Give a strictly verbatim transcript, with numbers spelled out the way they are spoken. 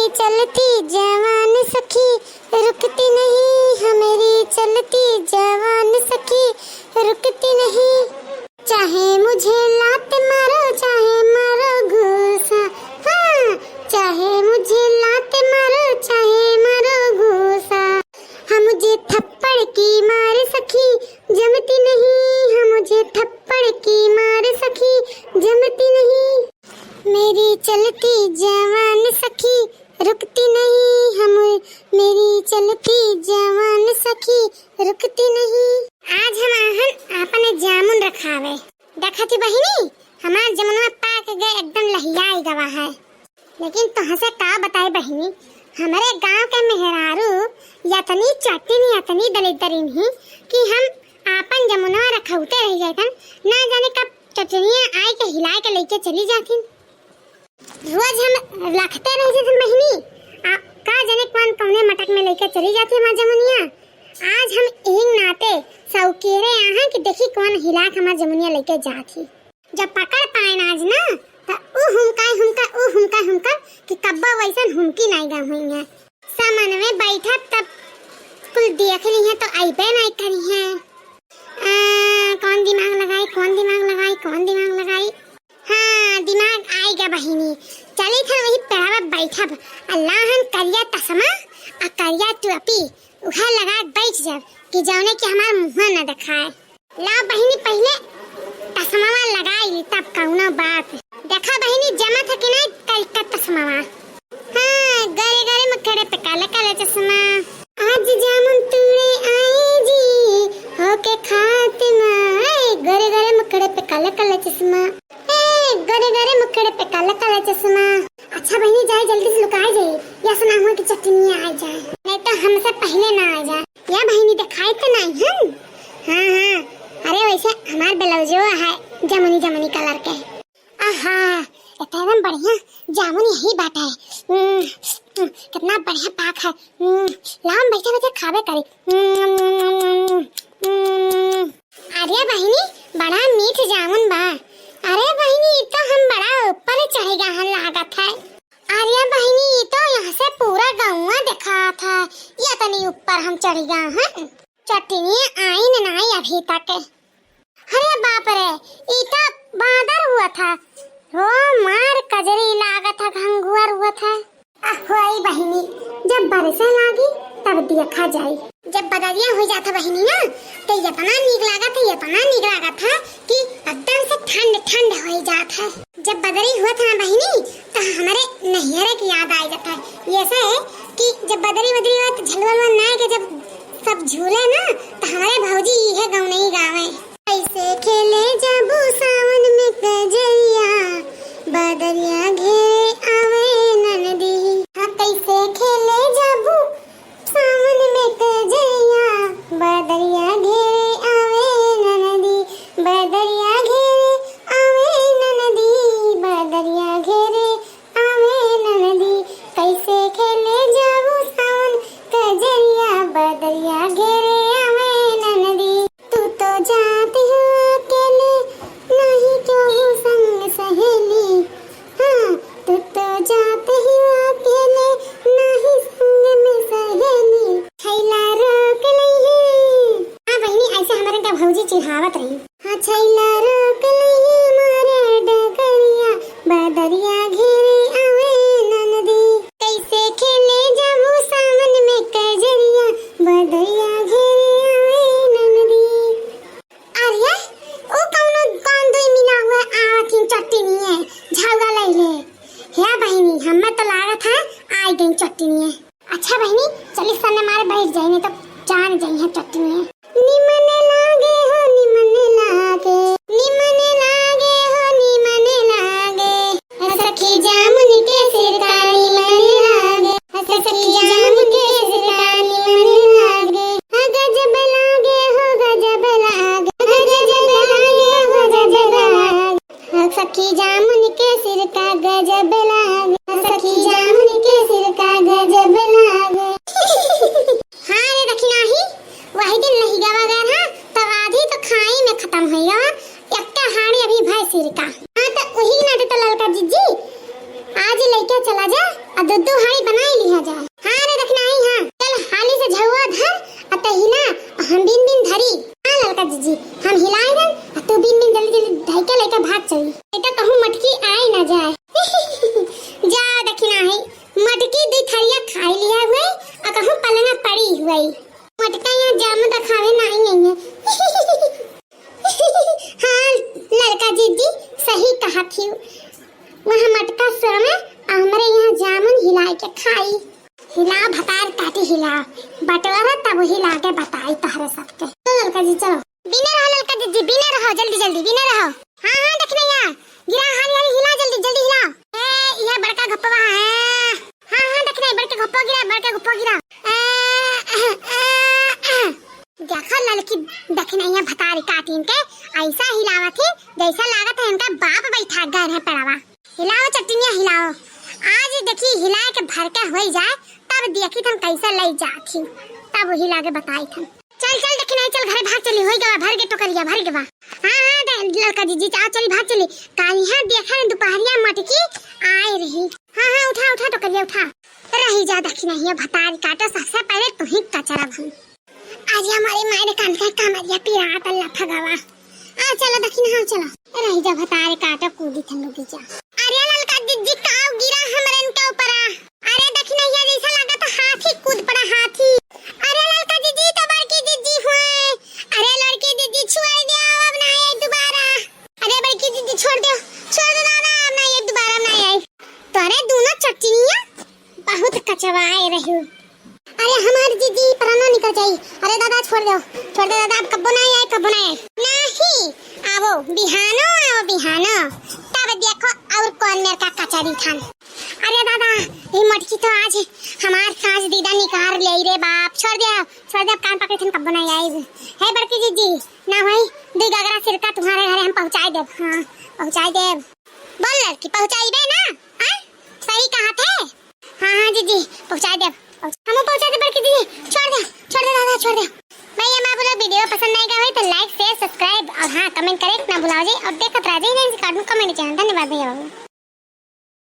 चलती जवान सखी रुकती नहीं, हमारी चलती जवान सखी रुकती नहीं। चाहे मुझे लात मारो, चाहे मारो घूसा, हाँ, चाहे मुझे लात मारो, चाहे मारो घूसा, हम जे थप्पड़ की मार सखी जमती नहीं, हम जे थप्पड़ की मार सखी जमती नहीं। मेरी चलती जवान सखी रुकती नहीं, हम, मेरी चलती जवान सखी रुकती नहीं। आज हम आहन आपन जामुन रखावे। देखा थी बहिनी, हमार जमुनवा पाक गए, एकदम लहियाई गवा है। लेकिन तोहसे का बताई बहिनी, हमरे गांव के मेहरारू यतनी चट्टिन, यतनी दलिद्दरिन ही कि हम आपन जमुनवा रखौते रह जातन, ना जाने कब चटनिया आई के हिलाए के लेके चली जाथिन। रोज हम रखते रह जाते बहिनी, आ, का जाने कौन कौने मटक में लेके चली जाती हमार जमुनिया। आज हम यही नाते सौकेरे आहा कि देखी कौन हिला के हमार जमुनिया लेके जात ही। जब पकड़ पाए ना आज ना, त ऊ हुमकाई हुमका, ऊ हुमकाई हुमका कि कब्बा वैसन हुमकी नाई गा हुई है। सामान में बैठब तब कुल देख ली है तो अइबे नाई करी है। आ, कौन दिमाग लगाई, कौन दिमाग लगाई, कौन दिमाग लगाई? हाँ, दिमाग आइगा बहिनी। चली फिर वही पेड़वा बैठब, अल्लाहन करिया तसमा आ करिया टोपी उहे लगा के बैठ जाब कि जौने कि हमार मुँह न देखाए। ला बहिनी, पहिले तसमावा लगाई ली, तब कौनो बात। देखा बहिनी, जमा था कि नहीं कल का तसमावा। हाँ, गोरे गोरे मुखड़े पे काला काला चश्मा। आज जामुन तोड़े आए जी, होके खातिमा। ए, गोरे गोरे मुखड़े पे काला काला चश्मा। ए, गोरे गोरे मुखड़े पे काला काला चश्मा। अच्छा बहिनी, जाए जल्दी से लुकाए जाए, या सुना हुआ कि चटनिया आ जाए, नहीं तो हमसे पहिले ना आ जाए। या बहिनी, देखाई तो नहीं हम। हाँ, हाँ, अरे वैसे हमार ब्लाउजो है जमुनी जमुनी कलर के। आहा, इतना एकदम बढ़िया जामुन यही बाटे। हम्म, हम्म, कितना बढ़िया पाक है। हम्म, लाम बैठे बैठे खाबे करी। हम्म, हम्म, हम्म। अरे बहिनी, बड़ा मीठ जामुन बा। अरे बहिनी, ई तो हम बड़ा ऊपर चढ़ गए हैं लागत है। अरे बहिनी, ई तो यहाँ से पूरा गौवा दिखात है। ये तनी ऊपर हम चढ़ गए हैं। चटनी आई न नाई अभी तक। अरे बाप रे, ई तो बादर हुआ था। हो मार कजरी लागत है, घंघुअर हुआ था। अहोई बहिनी, जब बरसे लागी तब देखा जाई। जब बदरिया हो जाता बहिनी ना, तो इतना नीक लागत है, इतना नीक लागत है कि एकदम से ठंड ठंड हो जात है। जब बदरी हुआ था ना बहिनी, तो हमारे नैहरे की याद आ जाता है। ये ऐसा है कि जब बदरी बदरी हुआ तो झलवा लुआ ना के जब सब झूले ना, तो हमारे भौजी इहे गौनई गावे। कैसे खेले जाबू सावन में कजरिया, बदरिया घेरे आवे ननदी। हाँ, कैसे खेले जाबू सावन में कजरिया, बदरिया घेरे आवे ननदी, बदरिया घेरे आवे ननदी, बदरिया घेरे आवे ननदी, कैसे खेले जाबू सावन कजरिया, बदरिया घेरे आवे ननदी। तू तो जाती हो अकेले, नाही केहू संग सहेली। हाँ, तू तो जाती हो अकेले, नाही संग में सहेली। छैला रोक लइहे। हाँ बहिनी, ऐसे हमारे का भौजी चिढ़ावत रही। हाँ, छैला रोक लइहे मोरे डगरिया, बदरिया घेरे आवे ननदी। कैसे खेले जाबू सावन में कजरिया, बदरिया घेरे आवे ननदी। अरे, ओ कौनो कौन दुई मिला हुआ आवत ही चट्टिनिए, झौरा लइले। हे बहिनी, हमें तो लागत है आई गई चट्टिनिए। अच्छा बहिनी, चली सन्ने मारे बैठ जाई, नहीं तो जान जाई है चट्टिनिए। निमन लागे हो, निमन लागे, निमन लागे हो, निमन लागे। सखी जामुन के सिरका निमन लागे, सखी जामुन के सिरका निमन लागे। हाँ, गजब लागे हो, गजब लागे, गजब लागे हो, गजब लागे। सखी जामुन के सिरका गजब लागे, सखी जामुन के सिरका गजब लागे। हाँ रे दखिनाही, वही दिन नहीं आ दू दू हाली बनाई लिहा जाए। हाँ रे दखिनही, हाँ। चल हाली से झउआ धर, आ तै हिला, आ हम बीन बीन धरी। हाँ ललका जिज्जी, हम हिलाई देन, आ तू बीन बीन जल्दी जल्दी धई के लइके भाग चली। ए तो कहूँ मटकी आई ना जाए। जा दखिनही, मटकी दुई थरिया खाई लिहा हुए, आ कहूँ पलंगा पड़ी हुए। मटका यहाँ जामुन रखावे ना आई है। हाँ ललका जिज्जी, सही कहा थी। वहाँ मटका सोवे, आ हमरे यहाँ जामुन हिलाए के खाई। हिला भतार काटी हिला, बटोरा तब हिला के बताई तहरे सबके। चलो ललका जी, चलो। बीने रहो ललका जिज्जी, बीने रहो, जल्दी जल्दी बीने रहो। हाँ हाँ दखिनही, गिरा हाली हाली हिला, जल्दी जल्दी हिला। ए, यह बड़का घप्पवा है। हाँ हाँ दखिनही, बड़के घप्पो गिरा, बड़के घप्पो गिरा। ए, ए, ए, ए। देखो ललकी दखिनही भतारी काटिन के ऐसा हिलावत ही, जैसा लागत है इनका बाप बैठा गए हैं पेड़वा। हिलाओ चट्टिनिया हिलाओ, आज देखी हिलाए के भरका होई जाए, तब देखी थन कैसे लई जात ही, तब हिला के बताई थन। चल चल दखिनही, चल घरे भाग चली, होई गवा, भर के टोकरिया भर गवा। हाँ हाँ दे-, ललका जिज्जी, आ चली भाग चली, काल यहाँ देखा न दुपहरिया मटकी आए रही। हाँ हाँ उठा उठा टोकरिया उठा। रही जा दखिनही भतारी काटो, सबसे पहले तू ही कचरा भन। आज हमारे मायरे कान का कमरिया पिरात अल्लाह फगावा। आ चलो दखिनही, हाँ चलो। रही जा भतारे काटो, कूदी थन लोगी जा। अरे ललका जिज्जी, काव गिरा हमरन के ऊपरा? अरे दखिनही, जैसा लागत हाथी कूद पड़ा, हाथी। अरे ललका जिज्जी, तो बड़की जिज्जी हुए। अरे लड़की जिज्जी, छोड़ दे, अब ना आए दोबारा। अरे बड़की जिज्जी, छोड़ दे, छोड़ दे दादा, अब ना आए दोबारा, ना आए। तो अरे दोनों चट्टिनिया बहुत कचवाए रही। अरे हमार जिज्जी, प्राणा निकल जाई। अरे दादा, छोड़ दो, छोड़ दे दादा, अब कब्बो ना आए, कब्बो ना आए। नहीं, आवो बिहानो, आवो बिहानो, तब देखो और कौन मेरे का कचरी खान। अरे दादा, ये मटकी तो आज हमार सांस दीदा निकाल ले रे बाप, छोड़ दे, छोड़ दे, अब कान पकड़े थन, कब्बो ना आए। हे बड़की जिज्जी, ना होई, दुई गगरा सिरका तुम्हारे घरे हम पहुँचाए देब, हाँ, पहुँचाए देब। बोल लड़की, पहुँचाइबे ना? हाँ? सही कहा थे? हाँ, हाँ, जिज्जी, पहुँचाए देब। हमहू पहुँचाए देब बड़की जिज्जी। छोड़ दे, छोड़ दे दादा, छोड़ दे। भैया, हमार लोग video पसंद आएगा होई तो like, share, subscribe और हाँ, comment करे ना भुलाओ जी। और देखत रह जाइए इनसे cartoon comedy channel। धन्यवाद भैया बाबू।